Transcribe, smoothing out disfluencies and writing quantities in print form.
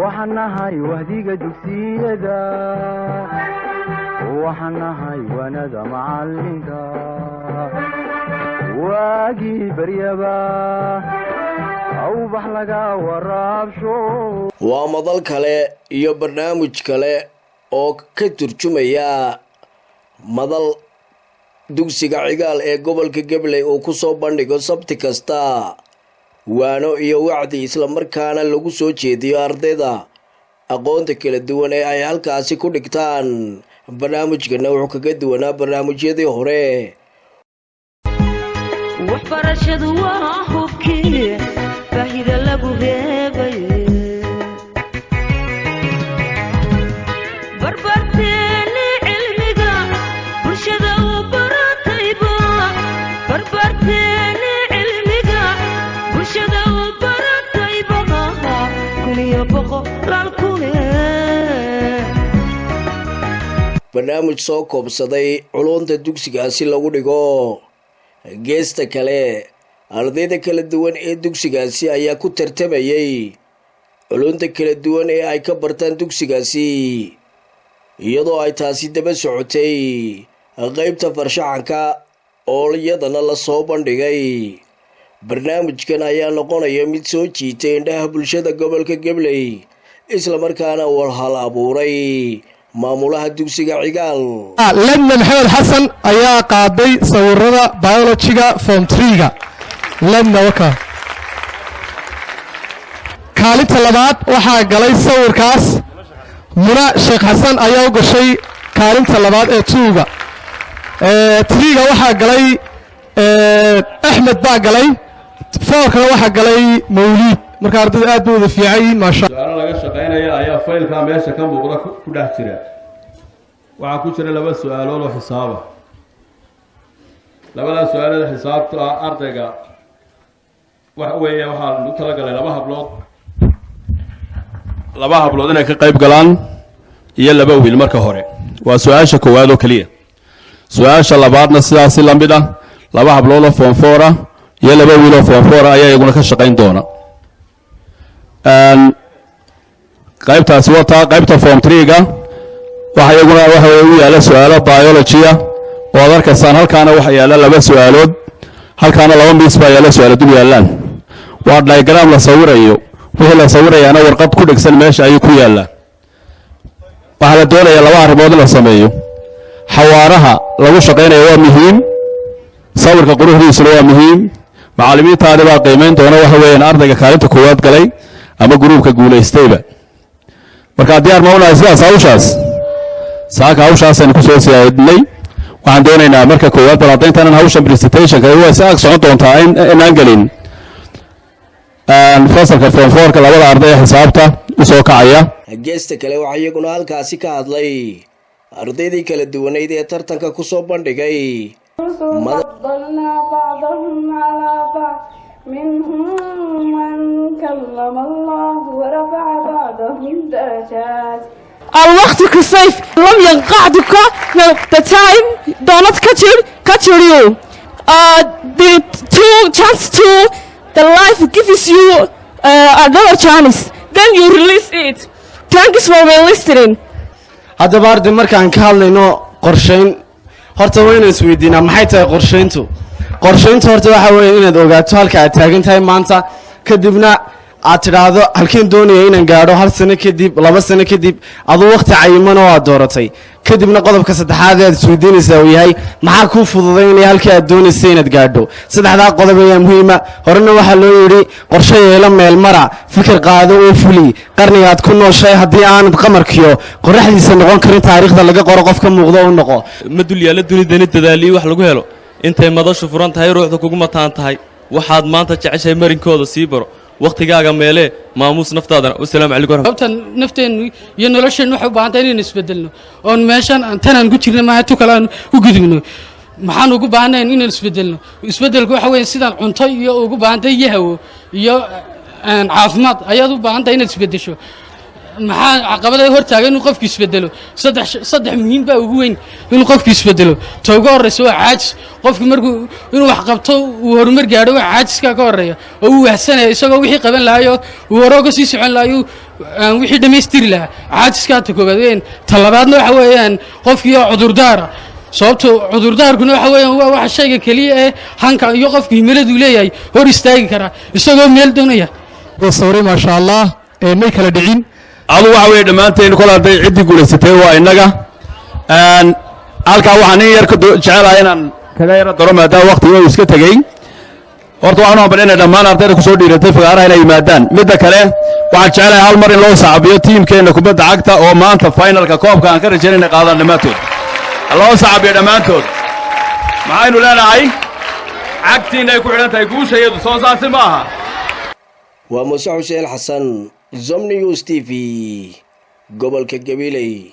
Waxaan nahay wahdiga dugsiyada, waxaan nahay waanada macalinka, waagii baryaba awbax laga waraabsho. Waa madal kale iyo barnaamij kale oo ka turjumaya madal dugsiga Cigaal ee gobolka Gabiley uu ku soo bandhigo sabti kasta waano iyo wacdi, islamarkaana lagu soo jeediyo ardayda aqoonta kala duwan ee ay halkaasi ku dhigtaan. Barnaamijkana wuxuu kaga duwanaa barnaamijyadii hore. Waxbarashadu waa hubkii baahida lagu reebay, barbarteeni cilmiga bulshada u baratayba, barbarteeni cilmiga bulshada u baratayba, 1001 kune. Barnaamij soo koobsaday culunta dugsigaasi lagu dhigo. Geesta kale, ardayda kala duwan ee dugsigaasi ayaa ku tartamayay culunta kala duwan ee ay ka bartaan dugsigaasi, iyadoo ay taasi daba socotay qeybta farshaxanka oo iyadana lasoo bandhigay. Barnaamijkan ayaa noqonaya mid soo jiitay indhaha bulshada gobolka Gabiley, islamarkaana walhal abuuray maamulaha dugsiga Cigaal. Ledna Maxamed Xasan ayaa qaaday sawirada biologyga form 3-ga. Ledna waka. Kaalinta labaad waxaa galay sawirkaas, Muna Sheekh Xasan ayaa u gashay kaalinta labaad ee 2-ga. 3-ga waxaa galay Axmed baa galay, 4-kana waxaa galay Mawliid. Marka ardaydu aad bay wada fiican yihiin, maasha. Su-aalo laga shaqaynaya ayaa faylkaa meesha ka muuqda ku dhex jira. Waxaa ku jira laba su-aalood oo xisaaba. Labadaa su-aalood xisaabta ah ardayga waxa weeye waxaa lagu talagalay laba hablood inay ka qayb galaan iyo laba wiil. Marka hore waa su-aasha koowaad oo keliya. Su-aasha labaadna sidaasi la mid ah, laba hablood oo form 4 ah iyo laba wiil oo form 4 ah ayaa iyaguna ka shaqayn doona. Qaybtaasi wataa. Qaybta form 3-ga waxa iyaguna waxa u yaalla su-aalo biology-a oo aad arkaysaan. Halkaana waxa yaalla laba su-aalood, halkaana laba miis baa yaalla, su-aalo dul yaallaan. Waa diagram la sawirayo, wixii la sawirayaana warqad ku dhegsan meesha ayuu ku yaallaa. Waxaa la doonayaa laba arrimood in la sameeyo: xawaaraha lagu shaqaynayo waa muhiim, sawirka quruxdiisuna waa muhiim. Macallimiintaani baa qiimayn doona waxa weeyaan ardayga kaalinta koowaad galay ama gruubka guulaystayba. Markaa diyaar ma unahay sidaas hawshaas? Saaka hawshaasaynu kusoo siyaadnay. Waxaan doonaynaa marka koowaad bal hadda intaanan hawshan presentationka waa si ag socon doontaa inaan gelin fasalka form 4-ka labada arday ee xisaabta usoo kacaya. Geesta kale, waxaa iyaguna halkaasi ka hadlay ardaydii kala duwanayd ee tartanka kusoo bandhigay. فضلنا بعضهم على بعض، منهم من كلم الله ورفع بعضهم درجات. الوقت كالسيف لم ينقعدك. The time do not catch you. The two chance to the life gives you another chance, then you release it. Thanks for listening. Haddaba arday, markaan ka hadlayno qorshayn, horta waa inaan isweydiinaa maxay tahay qorshayntu. Qorshayntu horta waxa weeye inaad ogaato halka aad taagan tahay maanta, kadibna aad tidhaahdo halkeen doonaya inaan gaadho hal sano kadib, 2 sano kadib, aduu waqti cayiman oo aad dooratay. Kadibna qodobka saddexaad ee aad isweydiinaysaa uu yahay maxaa kuu fududaynaya halkii aad doonaysay inaad gaadho. Saddexdaa qodob ayaa muhiima. Horena waxaa loo yidhi: qorshe yeelo, meel mara, fikir qaado oo fuli. Qarniga aad ku nooshahay haddii aanad qamarkiyo qoraxdiisa noqon karin, taariikhda laga qoro qof ka muuqdo u noqo. Ma dul yaalla dunidani dadaaliyi wax lagu helo. Intay madashu furan tahay, ruuxda kugu mataan tahay, waxaad maanta jeceshahay marinkooda sii baro. Wakhtigaaga meelee, maamuus naftaadana. Wasalaamu calaykum waraxmat. Sababtan nafteennu iyo nolosheennu waxay u baahan tahay inaynu isbedelno, oon meeshan aan tanaan ku jirna maaha tu kale aan u gudubno. Maxaan ugu baahanayn inaan isbedelno? Isbedelku waxa weeye sidaan cunto iyo ugu baahantahay iyo hawo iyo caafimaad ayaad u baahan tahay inaad isbedesho. Maxaa caqabada hortaaga inuu qofku isbedelo? Saddex muhiim baa ugu weyn inuu qofku isbedelo. Ta ugu horreysa waa caajis. Qofku markuu inuu wax qabto, uu horumar gaadho, waa caajiska ka horreeya oo uu wahsanaya isagoo wixii qaban lahayo, uu hore uga sii socon lahayo, aan wixii dhammaystiri lahaa. Caajiskaa ta koowaad weyn. Ta labaadna waxa weeyaan qofkii oo cudurdaara, sababto cudurdaarkuna waxa weeyaan waa waxa shayga keliya ee hanka iyo qofka himiladuu leeyahay hor istaagi karaa isagoo meel doonaya. Sawray, maasha Allah, may kala dhicin. Adu waxa weeye dhammaanteen kol hadday ciddii guulaysatay waa innaga. Halkaa waxaan in yar ka jecelahay inaan kaga yaro daro, maadaama waqtiga uu iska tegey. Horta waxaan u hambalya inay dhammaan ardayda kusoo dhiiratay fagaaraha inay yimaadaan. Midda kale, waxaan jecelahay hal mar in loo sacabiyo tiimkeenna kubadda cagta oo maanta finalka koobka aan ka rajayn inay qaadaan. Dhammaantood loo sacabiyo dhammaantood. Maxaynu leenahay? Cagtiinna ay ku xidhan tahay guusha iyadu, soo saasi ma aha? Waa Muuse Xuseen Xasan, Somnews TV, gobolka Gabiley.